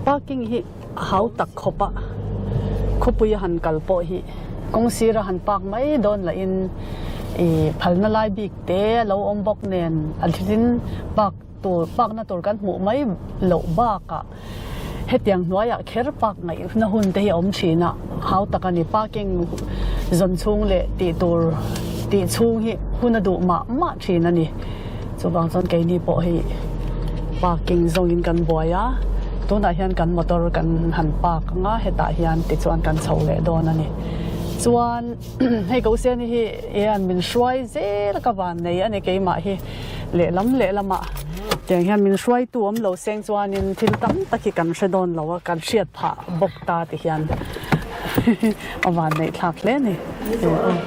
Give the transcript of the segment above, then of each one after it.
Parking hi a hau tak khawp a, khawpui a han kal pawh hi kawng sira han park mai dawn lahin ih phalna lai bik te a lo awm bawk nen a thilin park tur park na tur kan hmuh mai loh bakah hetiang hnuaiah kher park ngaihna hun te hi a awm thin a, hau tak a ni. Parking zawn chhung leh tih tur tih chhung hi hun a duh mah mah thin a ni. Chuvang chuan keini pawh hei parking zawngin kan buai a, tunah hian kan motor kan han park ang a, hetah hian tichuan kan chho leh dawn a ni. Chuan hei Koseni hi hian min hruai zel ka van nei a ni keimah hi lehlam lehlamah tiang hian min hruaitu awm lo seng chuanin thil tam tak hi kan hre dawn lo a, kan hriat phah bawk ta ti hian a van neih thlak hle a ni.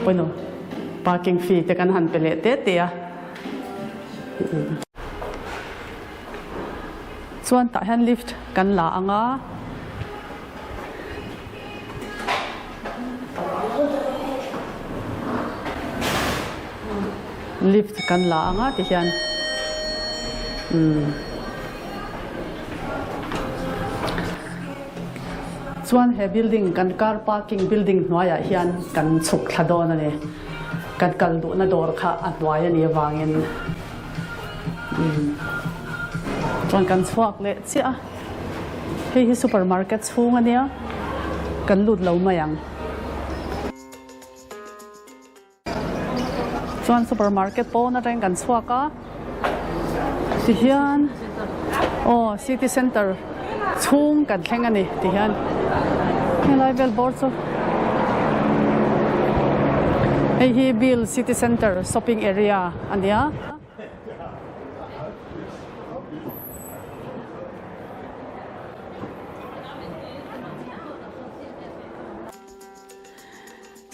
Pawimawh parking fee te kan han pe leh te te a. Chuan tah hian lift kan la ang a. Lift kan la ang a ti hian umm chuan he building kan car parking building hnuaiah hian kan chhuk thla dawn a ni. Kan kal duhna dawr kha a hnuai a nih avangin umm chuan kan chhuak leh chiah a. Hei hi supermarket chhung a nia, kan lut lo mai ang. Chuan supermarket pawn atangin kan chhuak a, tihian aw city center chhung kan thleng a ni tihian helai vel bawr chu hei hi Bill city center shopping area a nia.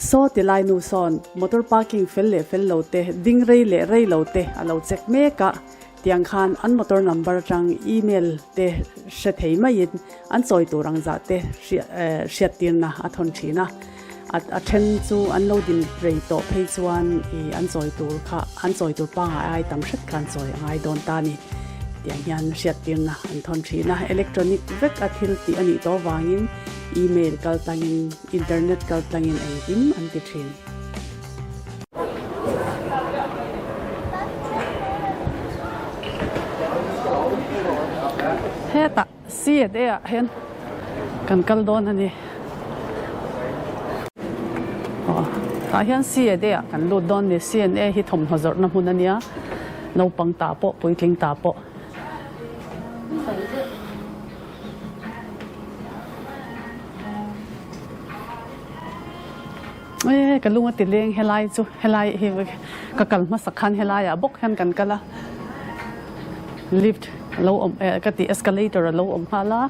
Saw ti lai nu sawn motor parking fel leh fel lo te, ding rei leh rei lo te a lo check mek a, tiang khan an motor number atang email te hre thei maiin an chawi tur ang zah te hriattirna a thawn thin a. A then chu an lo din rei tawh phei chuan ih an chawi tur kha an chawi tur pangai ai tam hret kha an chawi a ngai dawn ta a ni tiang hian hriattirna an thawn thin a. Electronic vek a thil tih a nih tawh avangin email kal tlangin internet kal tlangin engkim an ti thin. Hetah C&A ah hian kan kal dawn a ni. Aw tah hian C&A ah kan lut dawn a ni. C&A hi thawmhnaw zawrhna hmun a nia, naupang tah pawh puitling tah pawh. E ka lung a ti leng helai chu helai hi ka kal hmasa khan helai ah bawk hian kan kal a lift a lo awm eh ka tih escalator a lo awm nghal a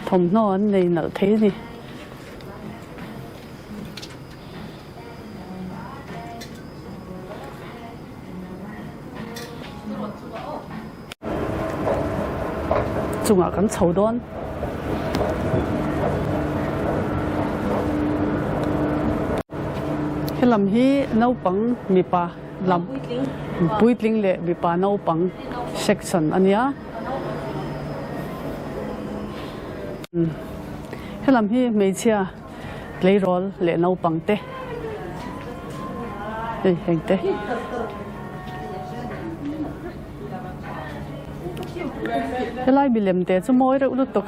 thawmhnaw an nei nalh thei a ni. Chungah kan chho dawn. Helam hi naupang mipa lam puitling leh mipa naupang section a nia. Helam hi hmeichhia tleirawl leh naupang te hei heng te. Helai milem te chu mawi reuh lutuk.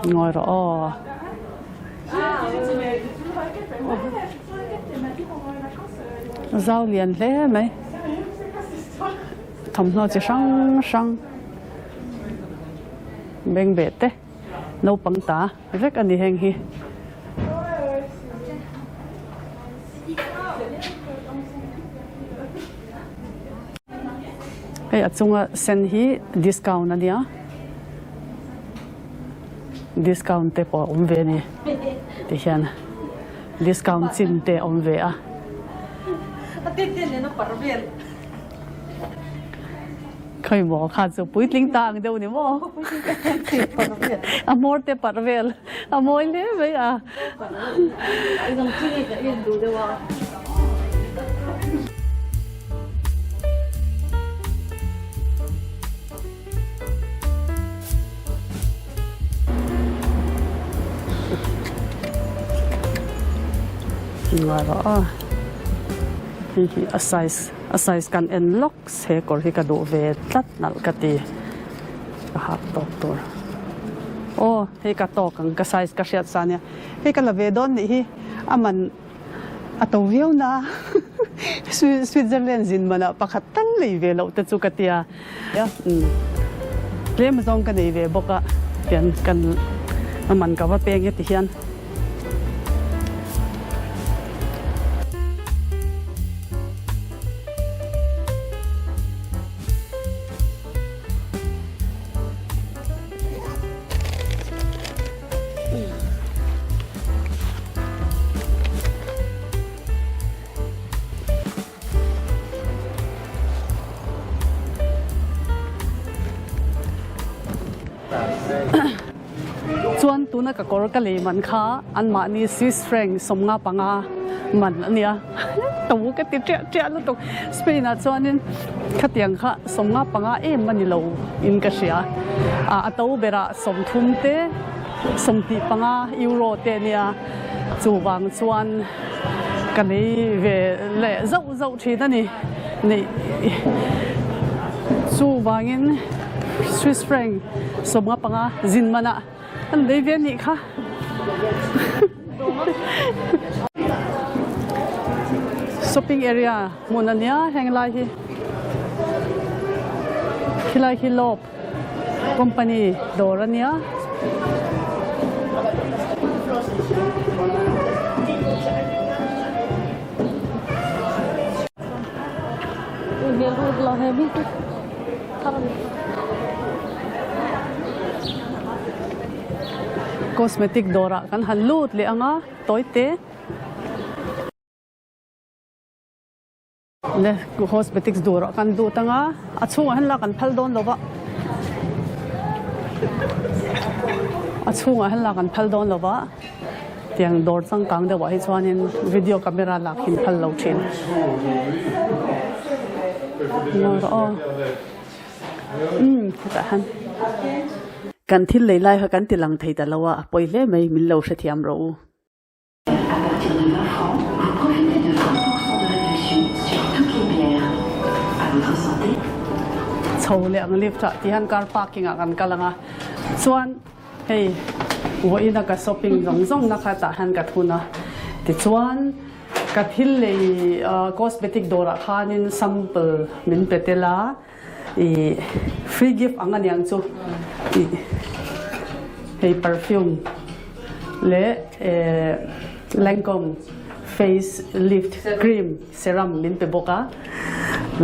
Ngawi rawh aw. Zau lian hle mai. Thawmhnaw chi hrang hrang bengbeh te naupang ta vek a ni heng hi. Hei a chunga sen hi discount a nia discount te pawh a awm ve a ni tihian discount chin te a awm ve a. Khawi maw kha chu puitling ta ang deuh ni maw? A hmawr te parh vel a mawi hle mai a. Ngai rawh a hei hi a size a size kan en lawk se kawr hi ka duh ve tlat nalh ka ti ka hak tawk tur aw hei ka tawk ang ka size ka hriat sa nia hei ka la ve dawn nih hi a man A to viau na Switzerland zin manah pakhat tal lei ve loh te chu ka tia. Tlem zawng ka nei ve bawk a, tian kan a man ka va peng e ti hian. Chuan tuna ka kawr ka lei man kha anmahni Swiss franc 55 man a nia. To ka ti ṭiah ṭiah lutuk. Spain ah chuanin khatiang kha 55 em a ni lo in ka hria. A to berah 30 te 25 euro te a nia. Chuvang chuan ka nei ve leh zauh zauh thin a ni. Neih chuvangin Swiss franc 55 zin manah an lei ve a nih kha. Shopping area hmun a nia heng lai hi khilai khi lawp company dawr a nia. Cosmetic dawrah kan han lut leh ang a tawi te. Le cosmetics dawrah kan lut ang a a chhungah hian lak an phal dawn lo va a chhungah hian lak an phal dawn lo va tiang dawr changkang deuhah hi chuanin video camera lak hi an phal lo thin. Umm hetah hian kan thil lei lai kha kan ti lang thei ta lo a, a pawi hle mai min lo hrethiam rawh u. Chho leh ang lift ah ti hian car parking ah kan kal ang a, chuan hei vawiin a ka shopping zawng zawng na kha tah hian ka thun a, tichuan. Ka thil lei cosmetic dawrah khanin sample min pe tel a, ih free gift ang a niang chu ih hei perfume leh eh Lancome face lift cream serum min pe bawk a,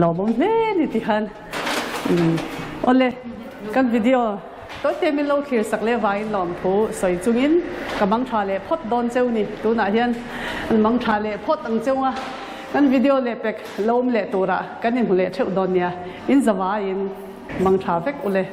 lawmawm hle ni ti khan awle kan video. Tawite min lo thlir sak leh vangin lawmthu sawi chungin ka mang tha leh phawt dawn cheu ni. Tunah hian an mang tha leh phawt ang cheu a, kan video leh pek lo awm leh turah kan inhmu leh theuh dawn nia. In zavaiin mang tha vek ule.